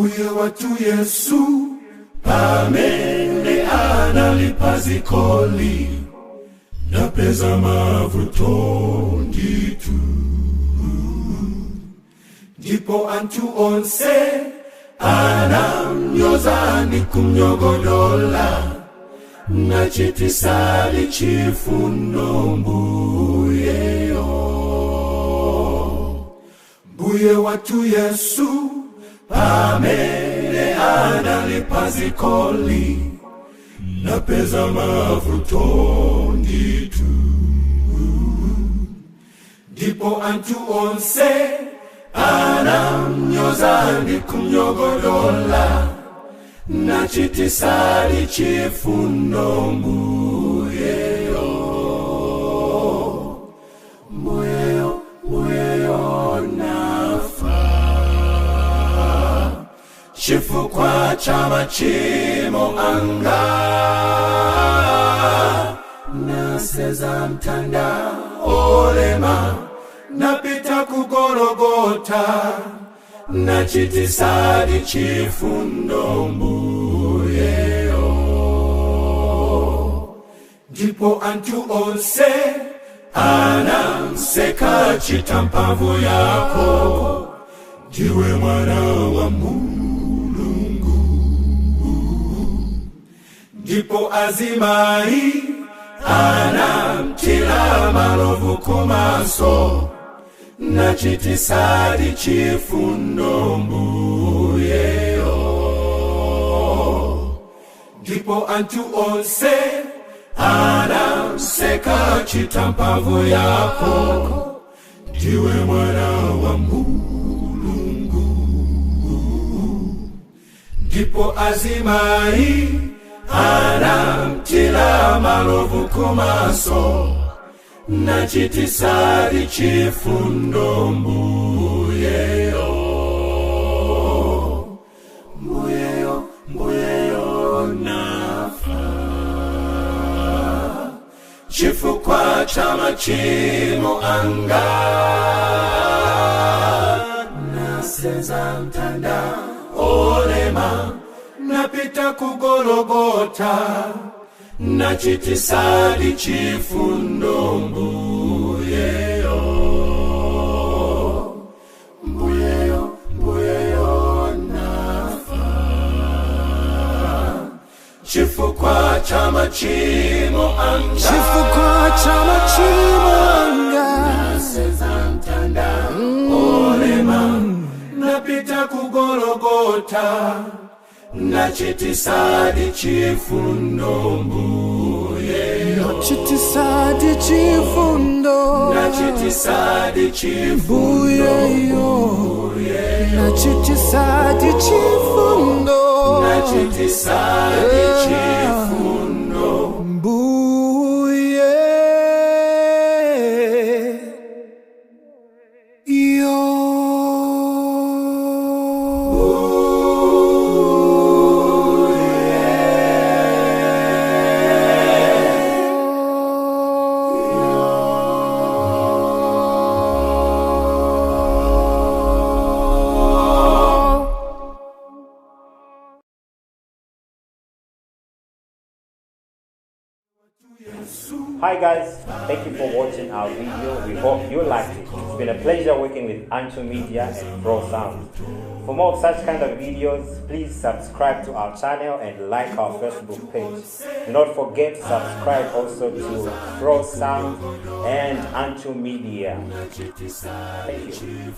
Mbuye watu Yesu pamene analipa zikoli napeza mavuto nditu ndipo anthu onse anamnyoza ni kumnyogodola nachitisali chifundo mbuyeyo. Mbuye watu Yesu pamene analipa zikoli napeza mavuto nditu ndipo anthu onse anamnyoza ndi kumnyogodola nachitisali chifundo mbuyeyo. Mbuyeyo, mbuyeyo nafa chifukwa cha machimo anga naseza mtanda olema napita kugologota nachitisali chifundo mbuyeyo. Ndipo anthu onse anamseka chitampavu yako ndiwe mwana wa Mulungu. Ndipo azimai anamtila malovu kumaso nachitisali chifundo mbuyeyo. Ndipo anthu onse anamseka chitampavu yako ndiwe mwana wa Mulungu. Ndipo azimai anamtila malovu kumaso nachitisali chifundo mbuyeyo. Mbuyeyo, mbuyeyo nafa chifukwa cha machimo anga naseza mtanda olema napita kugologota nachitisali chifundo mbuyeyo. Mbuyeyo, mbuyeyo nafa chifukwa cha machimo anga chifukwa cha machimo anga naseza mtanda olema napita kugologota nachitisali chifundo mbuyeyo. Nachitisali chifundo nachitisali chifundo mbuyeyo. Nachitisali chifundo nachitisali chifundo mbuye yo. Hi guys, thank you for watching our video. We hope you liked it. It's been a pleasure working with Ancho Media and Pro Sound. For more of such kind of videos, please subscribe to our channel and like our Facebook page. Do not forget to subscribe also to Pro Sound and Ancho Media. Thank you.